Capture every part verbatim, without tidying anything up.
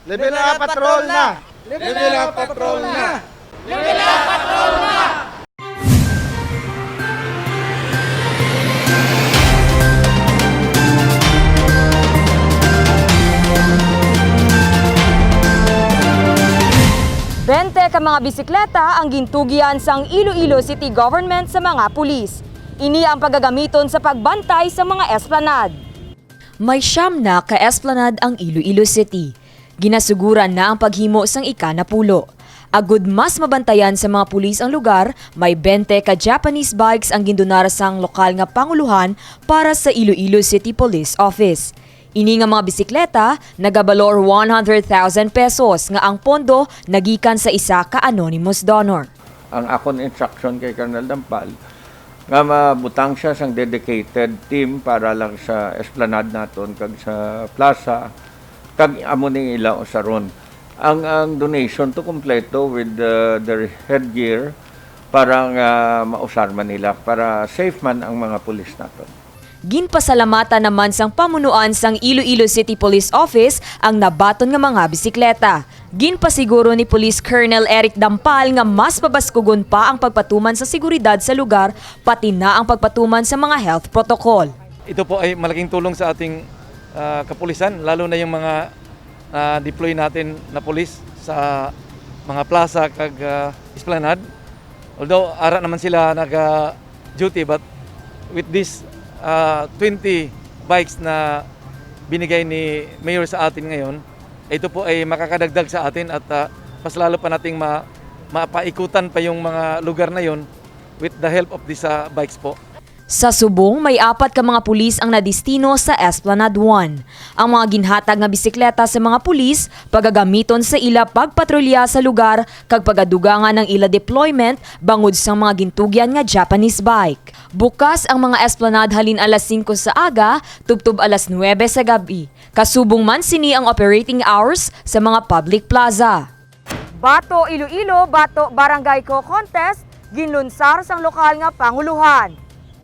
Level up, patrol na! Level up, patrol na! Bente ka mga bisikleta ang gintugyan sang Iloilo City Government sa mga pulis. Ini ang pagagamiton sa pagbantay sa mga esplanade. May siyam na ka esplanade ang Iloilo City. Ginasuguran na ang paghimo sang ikanapulo. Agud mas mabantayan sa mga pulis ang lugar, may bente ka Japanese bikes ang gindonar sang lokal nga pangulohan para sa Iloilo City Police Office. Ini nga mga bisikleta nagabalor one hundred thousand pesos nga ang pondo nagikan sa isa ka anonymous donor. Ang akon instruction kay Colonel Dampal nga mabutang siya sang dedicated team para lang sa esplanade naton kag sa plaza, kag amo ni ila usaron. Ang, ang donation to kompleto with the, their headgear para nga mausar man nila, para safe man ang mga pulis naton. Ginpasalamatan naman sang pamunuan sang Iloilo City Police Office ang nabaton nga mga bisikleta. Ginpasiguro ni Police Colonel Eric Dampal nga mas pabaskugon pa ang pagpatuman sa seguridad sa lugar, pati na ang pagpatuman sa mga health protocol. Ito po ay malaking tulong sa ating ah, kapulisan, lalo na yung mga na-deploy natin na pulis sa mga plaza kag ah, esplanade. Although ara naman sila naga-duty, but with this ah, twenty bikes na binigay ni Mayor sa atin ngayon, ito po ay makakadagdag sa atin at ah, mas lalo pa nating ma mapaikutan pa yung mga lugar na yon with the help of these ah, bikes po. Sa subong, may apat ka mga pulis ang nadistino sa Esplanade one. Ang mga ginhatag nga bisikleta sa mga pulis pagagamiton sa ila pagpatrolya sa lugar kag pagadugangan ang ila deployment bangod sang mga gintugyan nga Japanese bike. Bukas ang mga esplanade halin alas singko sa aga tubtob alas nuwebe sa gab-i. Kasubong man sini ang operating hours sa mga public plaza. Bato Iloilo, Bato Barangay Ko Contest, ginlunsar sang lokal nga pangulohan.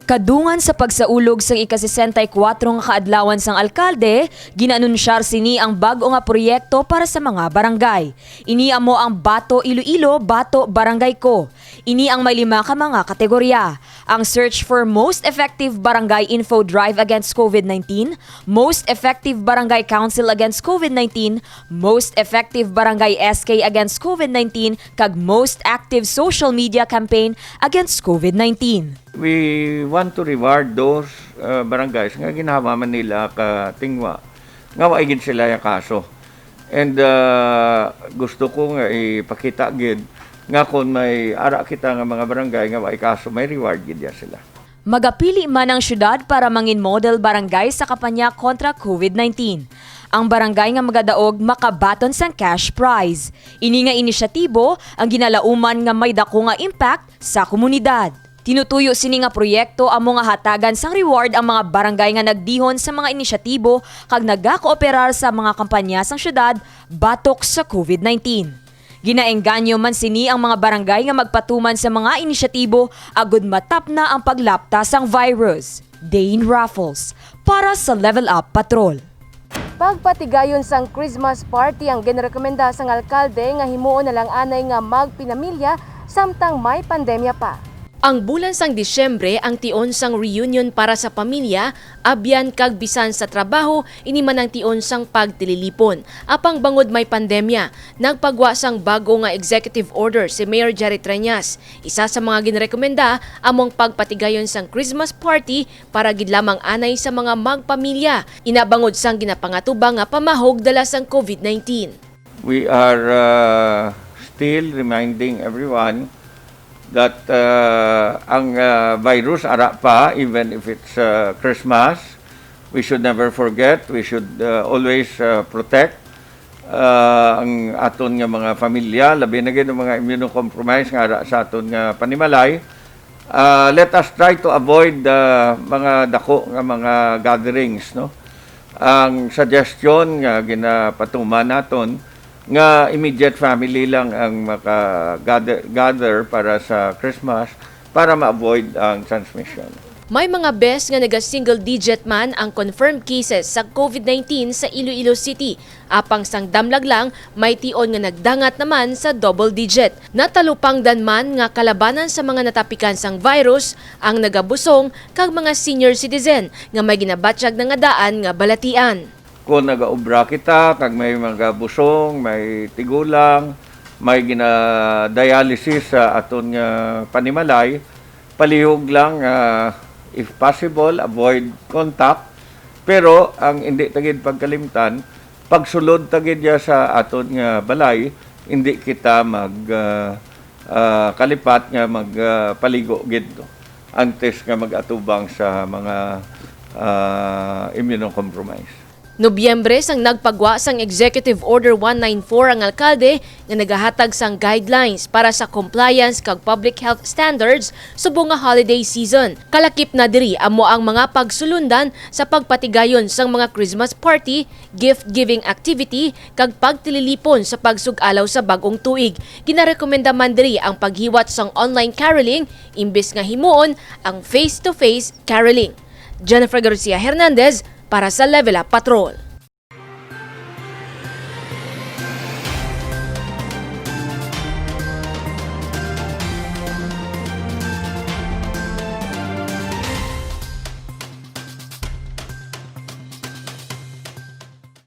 Kadungan sa pagsaulog sang ika-sesenta y kuwatro nga kaadlawan sang alkalde, gin-anunsyar sini ang bag-o nga proyekto para sa mga barangay. Ini amo ang Bato Iloilo, Bato Barangay Ko. Ini ang may lima ka mga kategorya. Ang search for most effective barangay info drive against COVID nineteen, most effective barangay council against COVID nineteen, most effective barangay S K against COVID nineteen, kag most active social media campaign against COVID nineteen. We want to reward those uh, barangays nga ginhamaman nila ka tingwa nga wa gid sila ya kaso. And uh, gusto ko nga ipakita gid nga kung may ara kita nga mga barangay nga wa kaso, may reward gid ya sila. Magapili man ang syudad para mangin model barangay sa kampanya kontra COVID nineteen. Ang barangay nga magadaog makabaton sang cash prize. Ini nga inisyatibo ang ginalauman nga may dako nga impact sa komunidad. Tinutuyo sini nga proyekto amo nga hatagan sang reward ang mga barangay nga nagdihon sa mga inisyatibo kag nagakooperar sa mga kampanya sang syudad batok sa COVID nineteen. Ginaengganyo man sini ang mga barangay nga magpatuman sa mga inisyatibo agud matapna ang paglapta sang virus. Dane Raffles, para sa Level Up Patrol. Pagpatigayon sang Christmas party ang ginrekomenda sang alkalde nga himuon na lang anay nga magpinamilya samtang may pandemya pa. Ang bulan sang Disyembre ang tion sang reunion para sa pamilya, abyan kag bisan sa trabaho, ini man ang tion sang pagtililipon. Apang bangod may pandemya, nagpagwa sang bag-o nga executive order si Mayor Jerry Treñas. Isa sa mga ginrekomenda amo ang pagpatigayon sang Christmas party para gid lamang anay sa mga magpamilya, ina bangod sang ginapangatubang nga pamahog dala sang COVID nineteen. We are uh, still reminding everyone that uh, ang uh, virus ara pa, even if it's uh, Christmas. We should never forget, we should uh, always uh, protect uh, ang aton nga mga pamilya, labi na gid ang mga immunocompromised nga ara sa aton nga panimalay. Uh, let us try to avoid uh, mga dako nga mga gatherings, no. Ang suggestion nga ginapatuman naton nga immediate family lang ang maka gather, gather para sa Christmas para ma-avoid ang transmission. May mga bes nga naga-single digit man ang confirmed cases sa COVID nineteen sa Iloilo City, apang sang damlag lang may tion nga nagdangat naman sa double digit. Natalupangdan man nga kalabanan sa mga natapikan sang virus ang nagabusong kag mga senior citizen nga may ginabatyag na nga daan nga balatian. Kung nagaobra kita kag may mga busong, may tigulang, may gina-dialysis sa aton nga panimalay, palihog lang, ah, if possible, avoid contact. Pero ang hindi ta gid pagkalimtan, pagsulod ta gid ya sa aton nga balay, hindi kita mag ah, ah, kalipat nga magpaligo gid, no, antes nga mag-atubang sa mga ah, immunocompromised. Nobyembre sang nagpagwa sang Executive Order one nine four ang alkalde nga nagahatag sang guidelines para sa compliance kag public health standards subong nga holiday season. Kalakip na diri amo ang mga pagsulundan sa pagpatigayon sang mga Christmas party, gift-giving activity, kag pagtililipon sa pagsug-alaw sa bag-ong tuig. Ginarekomenda man diri ang paghiwat sang online caroling imbis nga himuon ang face-to-face caroling. Jennifer Garcia Hernandez para sa Level Up Patrol.